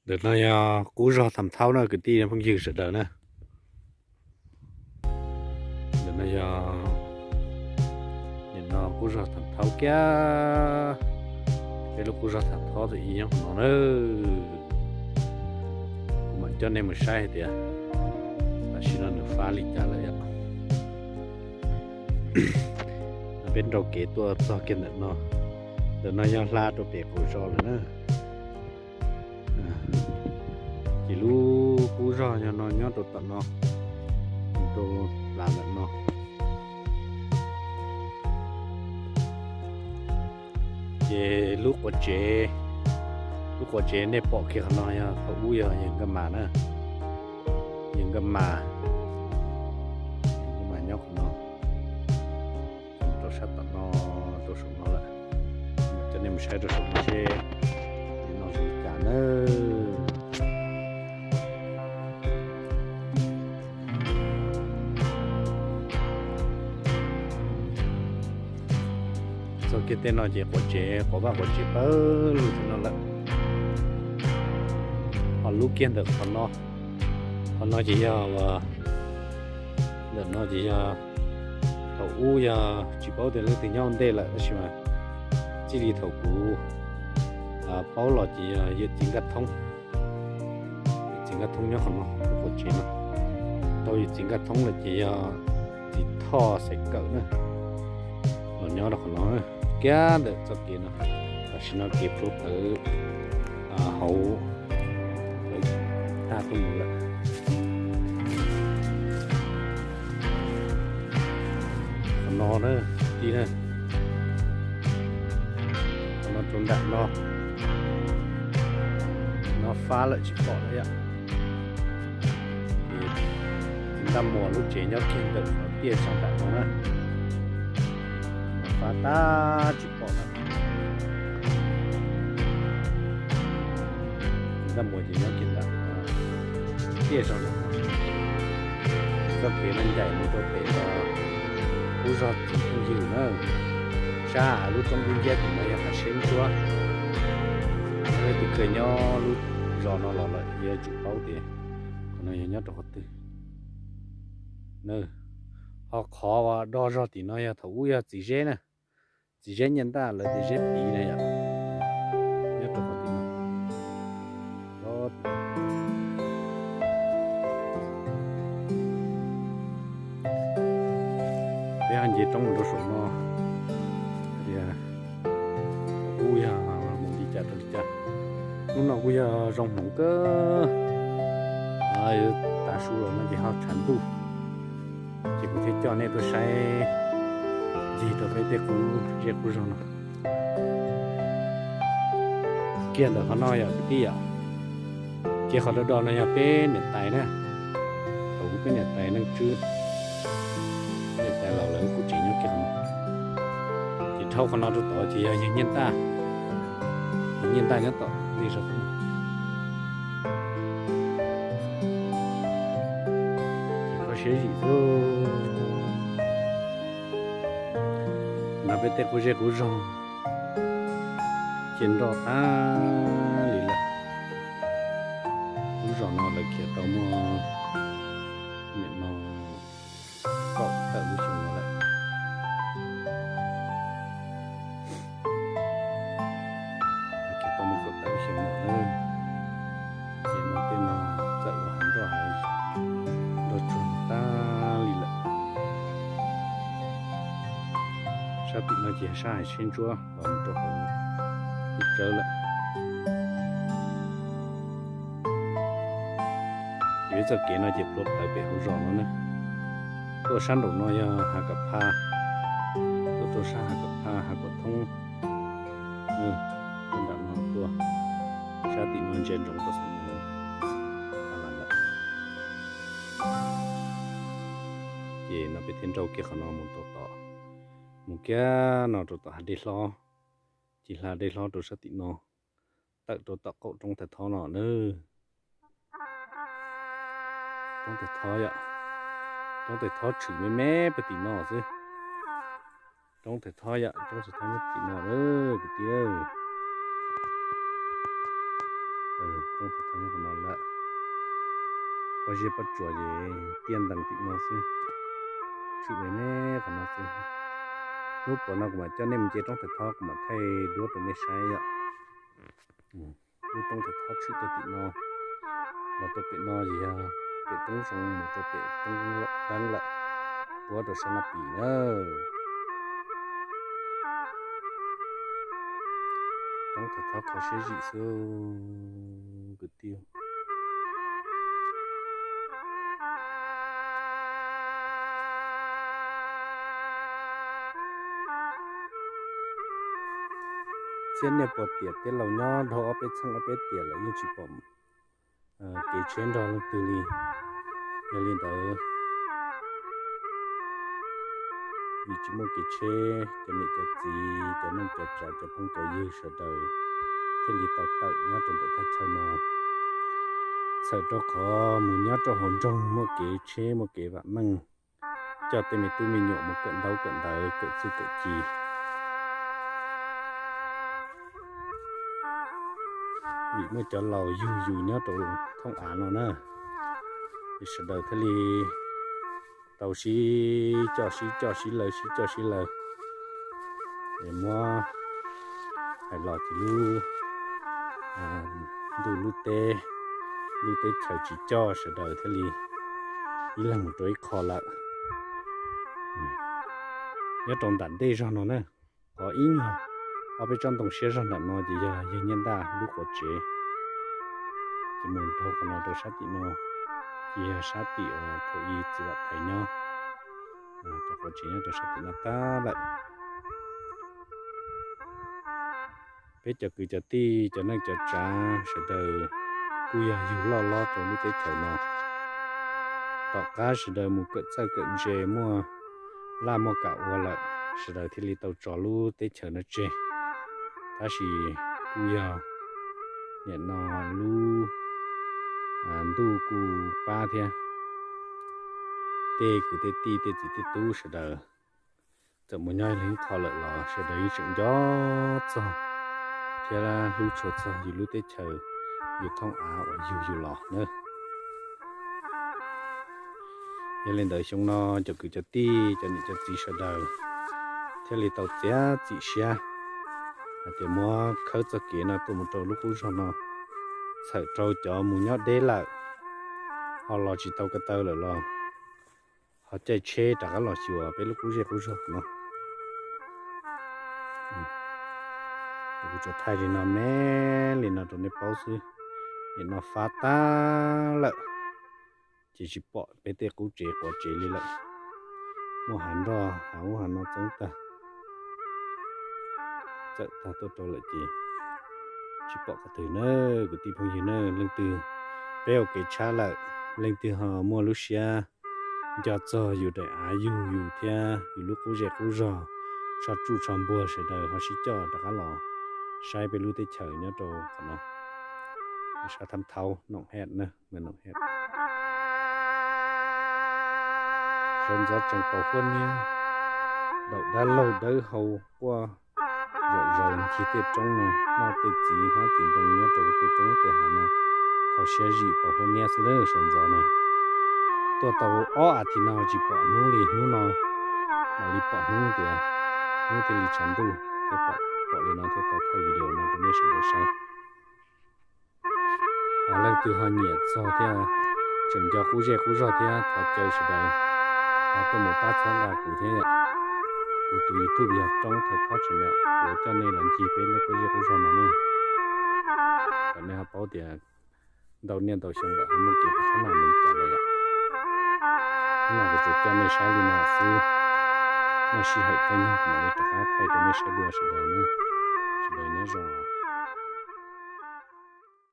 Ntawm no yog qub zog Tham Thaub na kwv tij phooj ywg sawv daws na. Ntawm no yog, nim no qub zog Tham Thaub kiag, peb lub qub zog Tham Thaub tus ib nyob qhov no na. Kuv mam coj nej mus saib hais tias tam sim no nws fab li cas lawm yom. Peb nrau kev tuaj txog kiag ntawm no, ntawm no yog hla rau pem qaum zos lawm na. Ces lub qub zog yog no nyob rau tom no, rau plav ntawm no. Ces lub quav tsev, lub quav tsev nej pom kiag qhov no yog thaum ub yog yawg Nkaj Mas na, yawg Nkaj Mas, yawg Nkaj Mas nyob qhov no. Rau sab tom no, rau saum no lawm, coj nej mus saib rau saum no seb no zoo li cas na. Txog kiag tej no ces quav tsev, quav vaj quav tsev pawg lug tim no lawm. Ho lub kiag ntawm qhov no, qhov no ces yog, ntawm no ces yog thaum ub yog tsis paub tias leej twg nyob ua ntej lawm tab sis mas txij li thaum kuv paub los ces yog yawm txiv Nkaj Thoob. Yawm txiv Nkaj Thoob nyob qhov no, lub quav tsev no. Tau yawm txiv Nkaj Thoob lawm ces yog txiv Thoj Xaiv Kawm na, los nyob rau qhov no. Kiag ntawm txoj kev no, tam sim no kev plhuav plawv hauv plawv tag tuaj mus lawm. Qhov no na, tij na, qhov no rau nram no, no fab lawm tsis pom lawm yom. Txiv Ntaj Muas lub tsev nyob kiag ntawm qhov tiaj tshaj nram no na, no fab tag tsis pom lawm. Txiv Ntaj Muas ces nyob kiag ntawm tiaj zog ntawm no. Txoj kev no ncaim mus rau pem qub zog txiv phooj ywg na. Sab lub roob dub nciab tim no yog Hav Siab Ntsuab. Leej twg kawg nyob lub zos no los lawm yuav tsum paub tias qhov no yog nyob rau qhov twg. Ho qhov uas do zog tim no yog thaum ub yog txiv Zeb na, txiv Zeb Nyiaj Ntaj lawv tias Zeb Piv na yom, nyob rau qhov tim no. Peb ho nce roob mus rau saum no, tias ub yog mus li cas rau li cas. Hnub no kuj yog zoo hmoov kawg, yuav tav su los no ces ho tshav ntuj, ces kuv thiaj coj nej tuaj saib ncig rau peb tej qub zej qub zog no. Kiag ntawm qhov no yog kwv tij yom, ces qhov do do no yog peb niam tais na, thaum ub peb niam tais Naj Tswb, niam tais laus lawv kuj tseem nyob kiag qhov no. Ces dhau qhov no rau tod ces yog yawg Nyiaj Ntaj, yawg Nyiaj Ntaj nyob tom tej zog. Ces kho siab zim xwb. No peb tej qub zej qub zog ces nroj tag li lawm. Lub zos no lawv khiav tau muaj nim no kaum tawm lub xyoo no lawm. Lawv khiav tau muaj kaum tawm lub xyoo no na. Ces no tej no txawm ua hav nroj, hav nroj tsuag tag li lawm. Sab tim no ces sab Hav Siab Ntsuab los rau hauv Tub Tsawb lawm. Ces peb txoj kev no ces plhuav plawv pem hauv zos no na. Tuaj sab nraum no yog Hav Kam Pha, tuaj tuaj sab Hav Kam Pha, Hav Kam Thoob, tuaj nram no tuaj, sab tim no ntsia ntsoov tuaj xeev Nyab Laj lawm. Ces no peb thiaj nrauj kiag qhov no mus rau tom, mus kiag no rau tom hav dej hlob, ces hla dej hlob rau sab tim no, tawm rau tom qaum roob Tais Thob no na. Roob Tais Thob yom, roob Tais Thob tshwm me me puag tim no xwb. Roob Tais Thob yom, roob Tais Thob nyob tim no na kwv tij. Roob Thawj Thawj nyob qhov no lawm. Pob zeb pob tsuas ces tiaj ntees tim no xwb, tshwm me me qhov no xwb. Hnub puas no kuv mam coj nej mus nce Roob Thawj Thawj, kuv mam thaij duab rau nej saib yom. Lub Roob Thawj Thawj tshwm rau tim no, los rau pem no yog pem roob zoo mus rau pem roob Qeeb lawm, puab rau sab Naj Pis na. Roob Thawj Thawj kho siab zim xwb kwv tij. Txhiab niaj puas tiam tej laus nyob dhau ob peb txheej ob peb tiam lawm yeej tsis pom kev tsheb nrog leej twg li. Yog li ntawd, vim tsis muaj kev tsheb, cov niam cov txiv, cov neej cov tsav, cov phooj cov ywg sawv daws thiaj li tau tawm nyob rau ntawm thaj chaw no, txhawm rau qhov mus nyob rau hauv nroog muaj kev tsheb muaj kev vam meej, coj tej me tub me nyuam mus kawm ntaub kawm ntawv kawm txuj kawm ci. Vim muaj cov laus yug yus nyob rau thooj av no na, es sawv daws thiaj li tau sib coj sib coj sib law sib coj sib law, es muab hais los ces lub ntuj lub teb, lub teb chaws tsis coj sawv daws thiaj li ib leeg mus rau ib qho lawm. Nyob rau nram ntej zog no na, qhov ib nyuag ob peb tsob ntoo siab zog nram no ces yog yawg Nyiaj Ntaj lub quav tsev. Ces mus dhau qhov no rau sab tim no, ces yog sab tim uas thaum ub txiv Vam Thaiv nyob, cov quav tsev nyob rau sab tim no tag lawm. Peb cov kwv cov tij cov neej cov tsav sawv daws kuj yog yug loj hlob rau lub teb chaws no. Tom qab sawv daws mus kawm txawj kawm ntse muaj laj muaj kam ua lawm, sawv daws thiaj li tau tso lub teb chaws no tseg. Tab sis kuj yog nim no lub ntuj kuj pab thiab, tej kwv tej tij tej txiv tej tub sawv daws txawm mus nyob ib leeg ib qho lawm los sawv daws yeej tseem nco txog thiab hlub tshua txog yus lub teb chaws, yus thooj av uas yug yus los na. Yog li ntawd xyoo no cov kwv cov tij cov niam cov txiv sawv daws thiaj li tau txiav txim siab hais tias muab khawb txoj kev no tuaj mus rau lub qub zog no, txhawm rau cov mus nyob deb lawm, ho los tsis tau ko taw lawm los ho caij tsheb rov qab los xyuas peb lub qub zej qub zog no. Kuv tsuas thaij li no me li no rau nej paub xwb. Nim no fab tag lawm, ces tsis pom peb tej qub tsev quav tsev li lawm. Muaj hav nroj hav ub hav no txeeb tag, txawm tag tuaj rau lawm ces tsis pom qhov twg na. Kwv tij phooj ywg na, leej twg peb ua kev tshab lawm, leej twg ho muaj lub siab nco txog yus daim av yug yus thiab yus lub qub zej qub zog, tsho tsuj tsho npuag sawv daws ho sib coj rov qab los saib peb lub teb chaws nyob rau qhov no, sab Thab Thaub Noom Hej na, Noom Hej. Sawv ntxov tseem pom huab niab, daum dab laug dawb hau quaj zom zaws ncig tej roob no, noj tej txiv hmab txiv ntoo nyob rau tej roob tej hav no, kho siab zim pom huab niab xwb lawm sawv ntxov na. Tuaj tau ob as thiv no tsis pom hnub li, hnub no mam li pom hnub tias hnub thiaj li tshav ntuj thiab pom, pom li no thiaj tau thaij video no rau nej sawv daws saib. Ho leej twg ho nyiam txog thiab tseem nco qub zej qub zog thiab thov caw sawv daws ho tuaj mus pab txhawb nqa kuv thiab yom. Kuv tus YouTube yog Roob Thawj Thawj Channel, kuv coj nej los ncig peb lub qub zej qub zog no na, kom nej ho paub tias ntau niaj ntau xyoo lawm ho muaj kev puas txhab naj mus li cas lawm yom. Hnub no kuv tsuas coj nej saib li no xwb, muaj sij hawm caij nyoog kuv mam li rov qab thaij rau nej saib dua sawv daws na. Sawv daws nyob zoo.